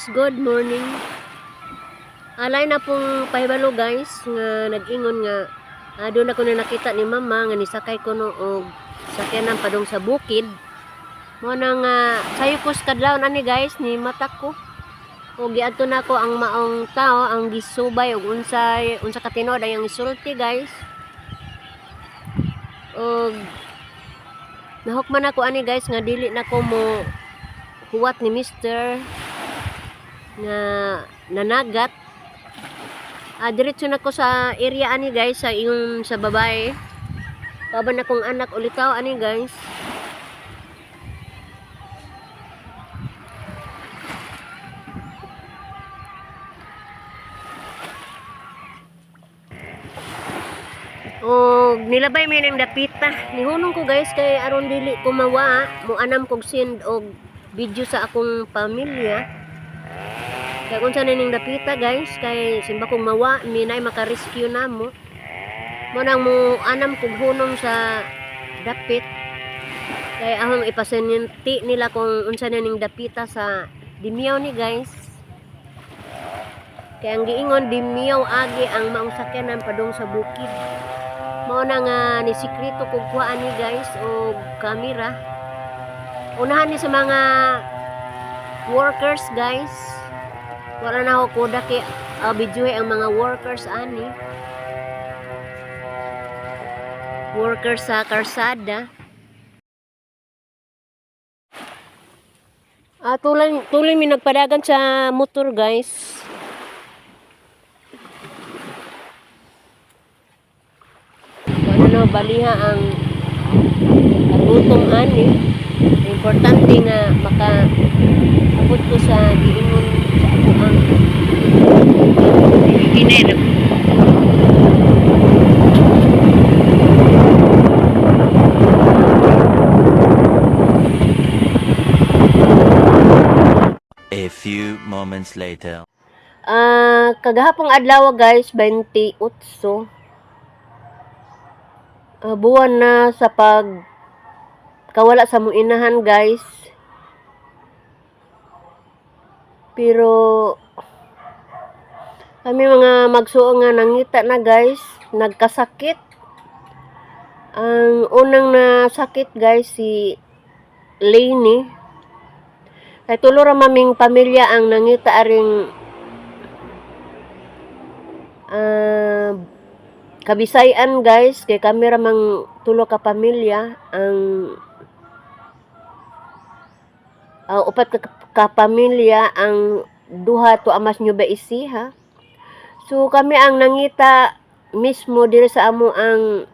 Guys, good morning. Alay na pong pahibalo, guys, nga nag-ingon nga doon ako na nakita ni mama nga nisakay ko no og sakyanan padung sa bukid. Mo na nga sayo ko sa kadlawon ani, guys, ni mata ko. Og giadto na ko ang maong tao ang gisubay og unsay unsa ka tinuod ang isulti, guys. Og nahukman ako ani, guys, nga dili na ko mo huwat ni Mister nga nanagat. Diretso na ko sa area ani, guys, sa iyong sa babae. Paban akong anak ulitaw ani, guys. Og nilabay mi ng dapita. Nihunong ko, guys, kay aron dili ko mawa, mo anam kog send og video sa akong pamilya. Kay unsa na ning dapita, guys, kay simba kong mawa mi nay maka-rescue namo. Mo nang mo anam kog hunong sa dapit. Kay ahong ipasenyente nila kung unsa na ning dapita sa Dimiyaw ni, guys. Kay ang giingon, Dimiyaw agi ang maong sakyanan padung sa bukid. Mao na nga ni sikreto kog kuha ani, guys, og kamera. Unahan ni sa mga workers, guys. Wala na ako kuda kay videohe ang mga workers ani. Workers sa karsada. Tuloy, tuloy mi nagpadagan sa motor, guys. Wala na baliha ang kagutom ani. Importante nga maka abot ko sa giingon sa ako ang engineer. A few moments later. Kagahapong adlaw, guys, 28. Buwan na sa pag kawala sa mong inahan, guys. Pero kami mga magsuo nga nangita na, guys, nagkasakit. Ang unang nasakit, guys, si Lainey. Kay tulo ra maming pamilya ang nangita aring kabisayan, guys, kay kami ra mang tulo ka pamilya ang upat ka pamilya, ang duha to amas Nueva Ecija. So kami ang nangita mismo diri sa amo ang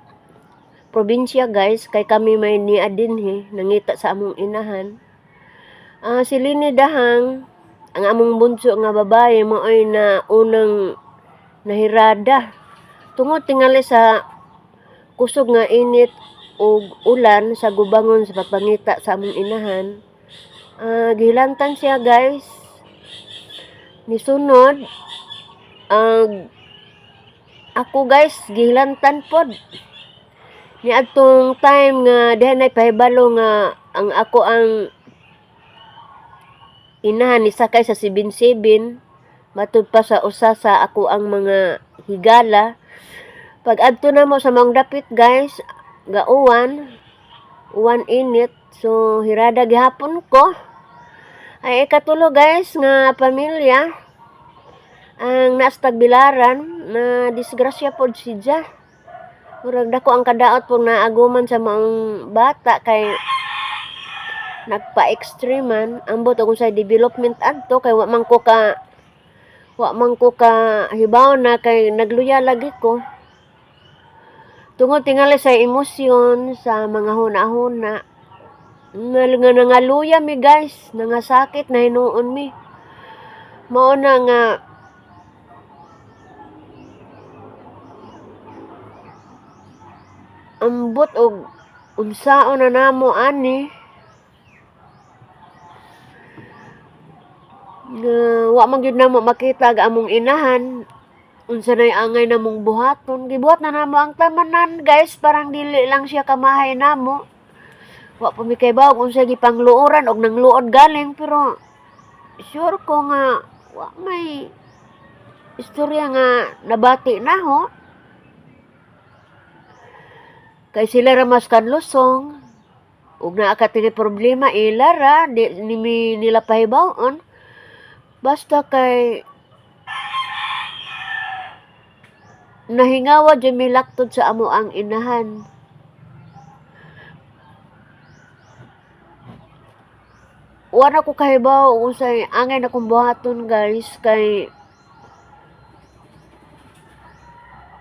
probinsya, guys, kay kami may niya dinhi nangita sa among inahan. Si Lini Dahang, ang among bunso nga babae, maoy na unang nahirada. Tungod tingali sa kusog nga init ug ulan sa gubangon sa pagpangita sa among inahan. Gihilantan siya, guys. Nisunod ang ako, guys, gihilantan pod. Ni adtong time nga diha nay pahibalo nga ang ako ang inahan ni sakay sa 77 matud pa sa usa sa ako ang mga higala. Pag adto na mo sa maong dapit, guys, gauwan, uwan, init, so hirada gihapon ko. Ay ikatulo, guys, nga pamilya ang naas Tagbilaran na disgrasya pod si Ja. Murag dako ang kadaot pong naaguman sa maong bata kay nagpa-extreme man. Ambot og sa development adto kay wa man ko ka hibaw na kay nagluya lagi ko. Tungod tingali sa emosyon, sa mga huna-huna. Nga nangaluya mi, guys, nangasakit na hinuon mi. Mao na nga ambot og unsaon na namo ani. Nga wa man gyud namo makita ang among inahan, unsa nay angay namong buhaton. Gibuhat na namo ang tamanan, guys, parang dili lang siya kamahay namo. Wa pa mi kaybaw kung unsa gipangluoran og nangluod galing, pero sure ko nga wa may istorya nga nabati na ho. Kay sila ra mas kanlusong ug naa ka tinay problema, ila ra di nimi nila pahibaw-on. Basta kay nahingawa jud mi laktod sa amo ang inahan. Wala ko kahibaw kung unsay angay na kong buhaton, guys, kay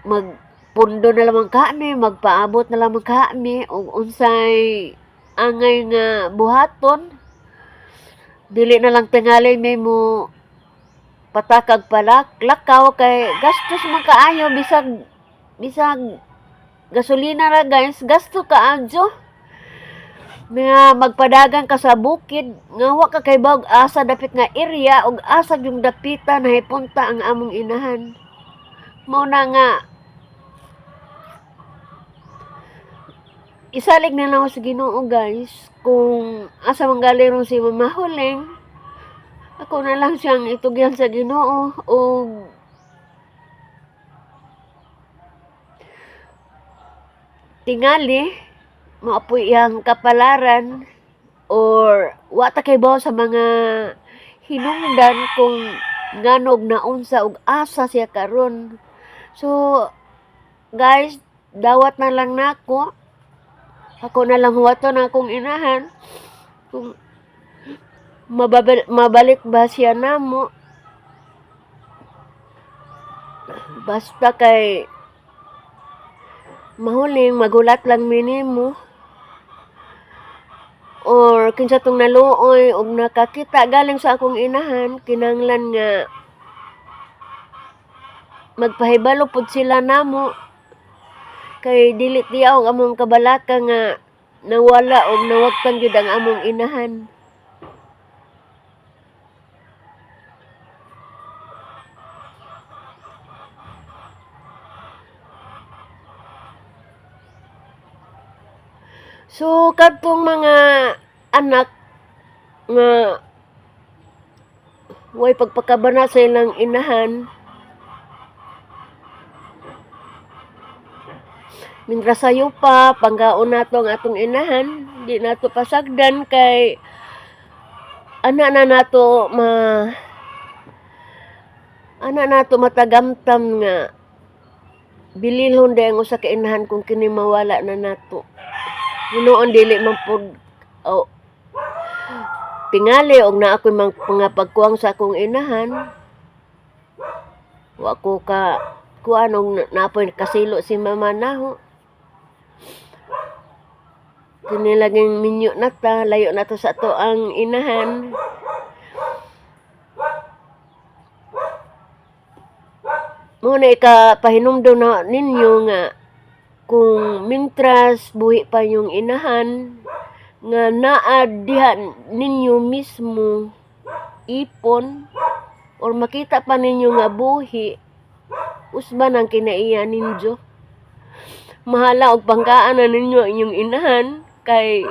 magpundo na lamang kami, magpaabot na lamang kami og unsay angay nga buhaton. Dili na lang tingali may mo patakag palak lakaw kay gastos man kaayo, bisag bisag gasolina ra, guys, gasto kaayo. Nga magpadagan ka sa bukid nga wa ka kay asa dapit nga area ug asa yung dapita nahipunta ang among inahan. Mao na nga isalig na lang ako sa Ginoo, guys, kung asa man gali ron si Mama Huling. Ako na lang siyang itugyan sa Ginoo ug tingali maapoy iyang kapalaran or wa ta kay sa mga hinungdan kung nganog naunsa ug asa siya karon. So guys, dawat na lang nako. Ako na lang huwaton akong inahan kung mabalik ba siya namo. Basta kay mahuling magulat lang minimo or kinsa tong naluoy og nakakita galing sa akong inahan, kinahanglan nga magpahibalo pud sila namo kay dili tiyaw ang among kabalaka nga nawala og nawagtan gyud ang among inahan. So kadtong mga anak nga way pagpakabana sa ilang inahan, mintras sayo pa, panggaon nato ang atong inahan, di nato pasagdan kay ana na nato ma ana nato matagamtam nga bililhon day ang usa ka inahan kung kini mawala na nato. Hinuon dili man pud oh, tingali og naa ko'y mga pagkuwang sa akong inahan. Wa ko ka kuan og napoy kasilo si mama naho. Kini laging minyo na ta, layo na to sa ato ang inahan. Mo na ikapahinumdom na ninyo nga kung mintras buhi pa yung inahan nga naa diha ninyo mismo ipon or makita pa ninyo nga buhi, usban ang kinaiya ninyo. Mahala og pangkaan na ninyo ang inyong inahan kay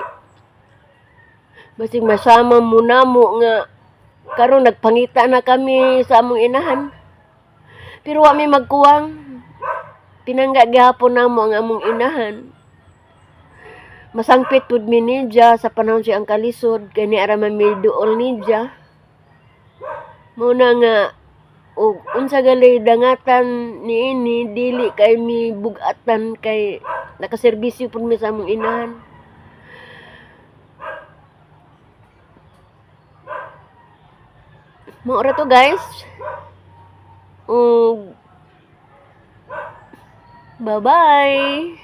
basig masama mo namo nga karon nagpangita na kami sa among inahan. Pero wa mi magkuwang. Pinangga gihapon namo ang among inahan. Masangpit pud mi niya sa panahon siya ang kalisod kay ni ara man mi duol niya. Mao na nga og unsa gali dangatan niini, dili kay mi bug-atan kay nakaserbisyo pud mi sa among inahan. Mao ra to, guys. Ug bye-bye.